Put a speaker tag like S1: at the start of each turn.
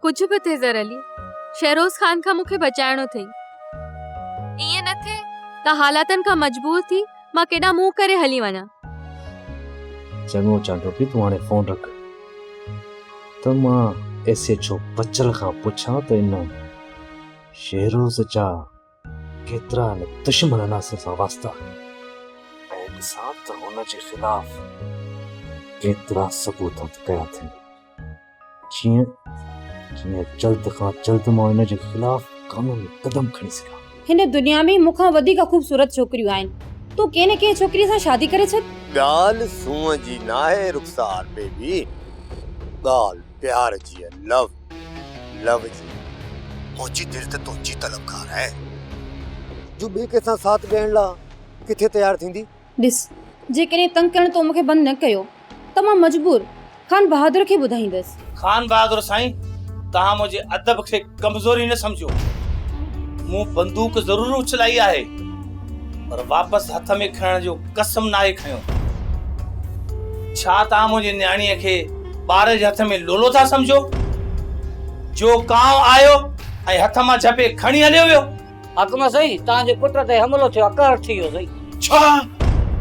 S1: ڪجهه به ٿئي زر علي، شهروز خان کان مون کي بچائڻو اٿئي. ائين نه ٿئي ته حالاتن کان مجبور ٿي مان ڪيڏانهن منهن ڪري هلي وڃان.
S2: چڱو چانڊوڪي تون هاڻي فون رک ته مان ايس ايڇ او بچل کان پڇان ته ان شهروز جا ڪيترا نه دشمن عناصر سان واسطا آهن ۽ ڏسان ته هن جي خلاف ڪيترا ثبوت هٿ ڪيا اٿئي. جيئن جيئن جلد کان جلد مان ان جي خلاف قانوني قدم کڻي سگهان.
S3: هن دنيا ۾ مون کان وڌيڪ خوبصورت ڇوڪريون آهن. تون ڪنهن نه ڪنهن ڇوڪريء سان شادي ڪري ڇڏ.
S4: ڳالهه سونهن جي ناهي رخسار بيبي، ڳالهه پيار جي آهي، لو، لو جي. منهنجي دل ته تنهنجي طلبگار آهي، جو ٻئي ڪنهن سان ساٿ ڏيڻ لا ڪٿي تيار ٿيندي؟
S3: ڏس، جيڪڏهن تنگ ڪرڻ تو مون کي بند نه ڪيو ته مان مجبور خان بهادر کي ٻڌائيندس.
S5: خان بهادر سائين، توهان منهنجي ادب کي ڪمزوري نه سمجهو. مون بندوق ضرور اڇلائي آهي، پر واپس هٿ ۾ کڻڻ جو قسم ناهي کنيو. ڇا توهان منهنجي نياڻيء کي ٻار جي هٿ ۾ لولو ٿا سمجهو؟ جو ڪانء آيو ۽ هٿ مان جهپي کڻي هليو ويو.
S6: حاڪم سائين، توهان جي پٽ تي حملو ٿيو آهي، قهر ٿي ويو سائين.
S5: ڇا؟